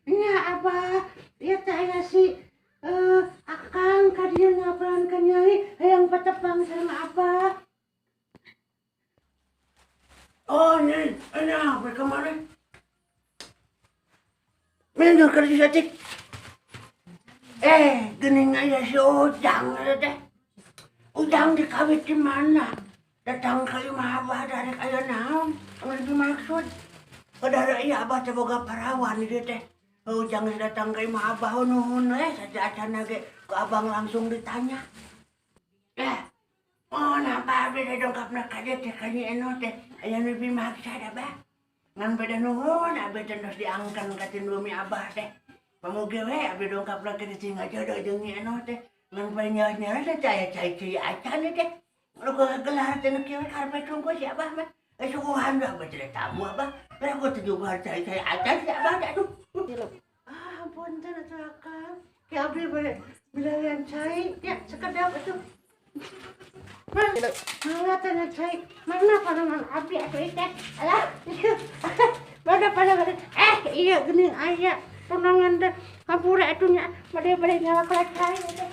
Nya Abah, ieu teh aya si Akang ka dieu ngapalan ka Nyai hayang patepang sareng Abah. Oh, ini, ini apa kemarin? Minum kerja satik. Eh, gening aya si Ujang eta teh. Ujang dikawit di mana? Datang ka imah Abah dari aya naon? Ngan dimaksud. Padahal iya Abah teh boga parawan di dieu teh. Ujang geus datang ka imah Abah, nuhun we saja acana ge ku Abang langsung ditanya. Eh, oh napa abdi teh dongkapna ka dieu teh ka Nyi Eno teh aya nu dimaksud, Abah. Ngan beda nuhun abdi teh geus diangkan ka bumi Abah teh. Pamugi we abdi dongkap lagi di sing jodoh jeung Nyi Eno teh. Ngan poe nyaos-nyaos teh aya cai-cai acan teh. Nu gelar teh nu kieu karepet tunggu si Abah mah. Eh, suguhan dah abah teh tamu Abah. Lah aku teh juga cai-cai acan si Abah teh, aduh. Ah, punten atuh, Akang. Ki abdi bade milarian cai, ya sekedap atuh. Mangga teh cai. Mana panangan abdi atuh ieu teh? Alah, mana panangan? Eh, iya geuning aya tunangan teh. Hampura atuh nya, bade bade nyalakan cai teh.